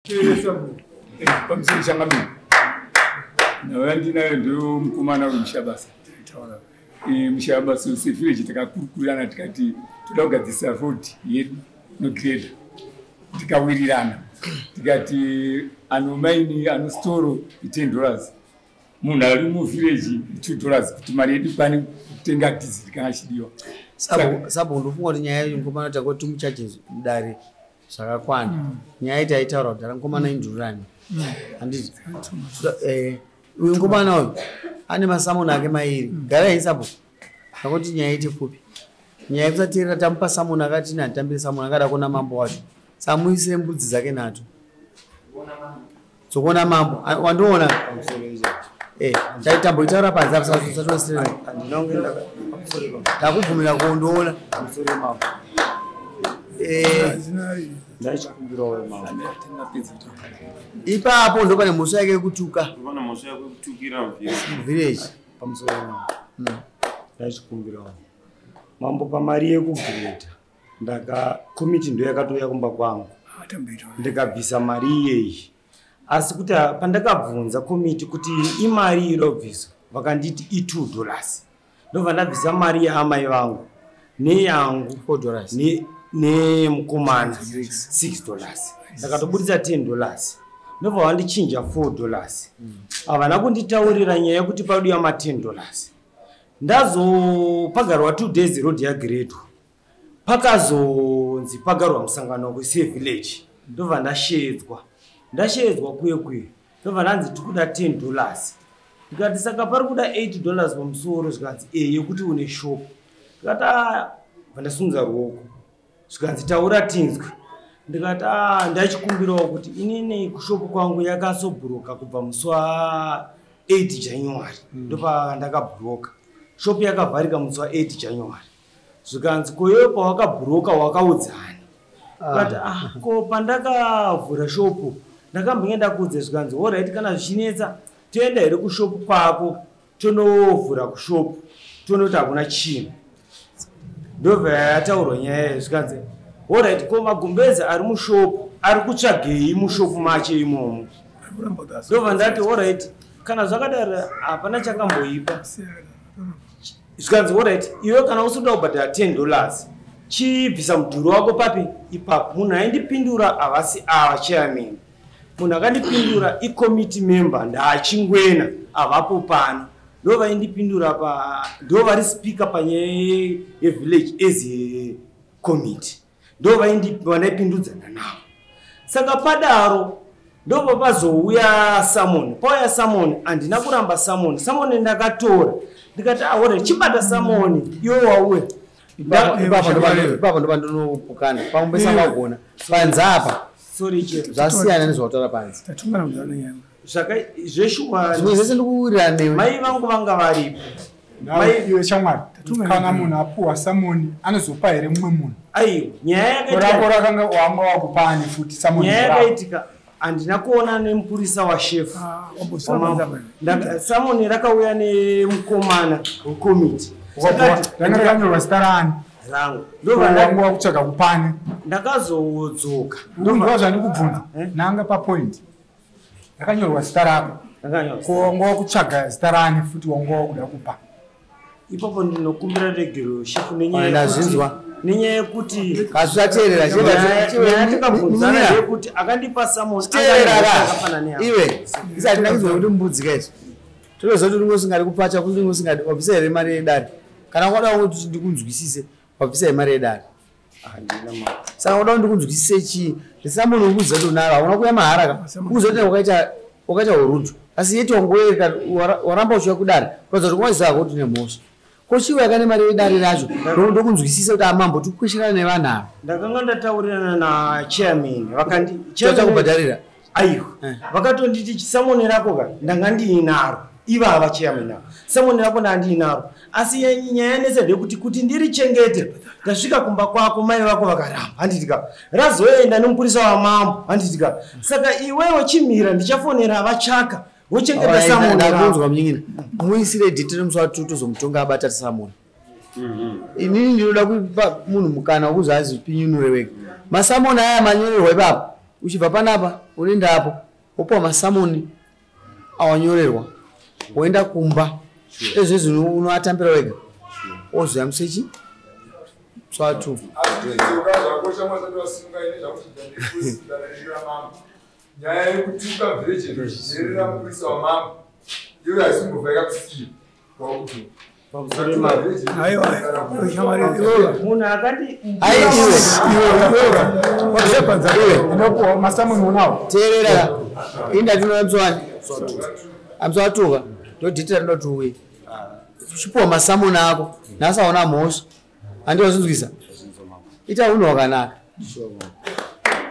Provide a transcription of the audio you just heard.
Pamusoro changamire, nhau yandinayo ndeyomukomana wemushabasa. Taura mushabasa sevillage, takakurukurirana tikati toda kugadzirisa road yedu nograder. Tikawirirana tikati ano mine, ano storo i$10, munhu ari muvillage i$2, kuti mari yedu ikwane kutenga dhiziri kana achidiwa. Sabo, ndofunga kuti nyaya iyi mukomana takoti timuchaje mudare zvakakwana. Nyaya iyi taitaura kudhara, mukomana indururani, handiti? Uyu mukomana uyu ane masummons ake mairi. Garai, sabo, takuti nyaya ite pfupi. Nyaya yekusateerera, tamupa summon, akati ine handitambire summon, akada kuona mambo wacho. Samuisire mbudzi dzake nhatu dzokuona mambo. Wandiona? Tamboitaura panze apa, sati takubvumira kuondoona. Ndachikumbirawo, mambo. Ipapo ndo pane mhosva yake yekutuka. Pane mhosva yekutukira muvhiri. Muvillage. Pamusoro, mambo. Ndachikumbirawo, mambo, pamari yekugireta ndaka komiti ndo yakatouya kumba kwangu, ndikabvisa mari iyeyi. Asi kuti pandakabvunza komiti kuti imari inobviswa, vakanditi i$2. Ndobva ndabvisa mari yaamai vangu neyangu $4 nemukomana $6. Ndakatobudisa $10, ndobva vandichinja $4. Havana kunditaurira nyaya yekuti paduya ma$10. Ndazopagarwa 2 days road yagiredwa, pakazonzi pagarwa musangano wesevillage, ndobva ndashedzwa. Ndashedzwa kuye kuye, ndobva ndanzi tikuda $10. Ndikati saka pari kuda $8 pamusoro? Zvikanzi e, yekuti une shop. Ndikati a, bva ndasunza ruoko. Zvikanzi taura tinzwe. Ndikati a, ndachikumbirawo kuti inini kushopu kwangu yakasobhuroka kubva musi wa8 January. Ndopa ndakabhuroka, shopu yakavharika musi wa8 January. Zvikanzi koiwe pawakabhuroka wakaudzani? Kati ah, ko pandakavhura shopu ndakambenge ndakudze. Zvikanzi alright, kana zvichinetsa toenda here kushopu kwako, tonovhura kushopu, tonoti hakuna chinhu. Ndobva yataurwa nyaya iyi. Zvikanzi alright, ko magumbezi ari mushopu ari kutsvagei mushopu macho imomo? Ndobva ndati alright, kana zvakadaro hapana chakamboipa. Zvikanzi alright, iwe kana usikuda kubhadhara $10, chibvisa mudhuri wako papi ipapo. Munhu aindipindura havasi ava chairman, munhu akandipindura icommittee member ndaachingwena avapo pano, ndo vaindipindura pa, ndo vari speaker panyaya yevillage as a committee, ndo vandaipindudzana navo. Saka padaro ndobva pazouya summon. Pauya summon, handina kuramba summon. Summon ndakatora, ndikati aore chibata summon iwe wauya. Ipapo ndopa ndinopukana pamwe pesangagona panze apa. Sorry, chair. Zvasiyana nezvautaura panze. Zveshuwa. Zvimwe zvese ndikuwirirana newe. Mai vangu vanga varipo. Iwe shamwari, kana munhu apuhwa summon anozopa here mumwe munhu? Aiwa, nyaya Rako yakaitika rakanga wanga wakupani futi summon nyaya rako? yakaitika, handina kuona nemupurisa washefu. Summon rakauya nemukomana wekomiti. Ranga rakanyorwa zita rani? Rangu. Wanga wakutsvaga kupani? Ndakazodzoka. Ndo zvandikubvunza. Eh? Nanga papoint rakanyorwa zita rako. Rakanyorwa. Ko wanga wakutsvaga zita rani futi wanga wakuda kupa? Ipapo ndinokumbira regero, shefu. Ona, ndazvinzwa. Nenyaya yekuti Kazvisateerera. Nyaya tikabvunzana ndeyekuti akandipa summon Teerera. akafanana neyangu. Iwe isati ndakuzwa kuti mbudzi kaizvo, totoziva kuti unenge usingadi kupacha, kuti unenge usingadi. Wabvisa here mari yedare? Kana kwada kuti ndikunzwisise, wabvisa here mari yedare? Handina mari. Saka uda kuti ndikunzwisise chii? Summon ukuziva kuti unaro, hauna kuuya mahara ka. Ukuziva kuti wakaita urudu, asi yeti wangoereka waramba uchiuya kudare kuratidza kuti waziva kuti une mhosva. Ko chiuya kane mari yedare racho, ndokunzwisisa kuti amambo tikukwesherana nevanhu ava. Ndakanga ndataurirana nachairman, vakandi Chakubhadharira? Aiwa. Eh. Vakatonditi summon rako ka ndanga ndiinaro. Ivava chairman ava, summon rako ndanga ndiinaro, asi nyaya yanetsa ndeyekuti kuti ndirichengete, ndasvika kumba kwako mai vako vakaramba, handiti ka? Razoenda nemupurisa wamambo, handiti ka? Saka iwewe chimira, ndichafonera vachaka vochengeta summon rako. Ndakunzwa munyingina. Muisire date remusi watu tozomutonga abata summon. Inini ndinoda kupa munhu mukana wekuzi azipinyunure wega. Masummons aya manyorerwa ipapo. Uchibva panapa unoenda apo, wopiwa masamoni awanyorerwa, woenda kumba. Ezvezvi unoatambira wega, ozoya musechi tswatu. Nyaya yekutuka village ndochijerera mupurisa wamambo iwe haisimbobva yakakusiya wakuti Munhu akati Ai iwe, iwe Unopuwa masamoni unawo. Teerera, indati unoamswani amswatuka ndodhitira ndoti uye uchipiwa masamoni ako nhasi auna mhosva, handiwazinzwisa, ita unhu hwakanaka.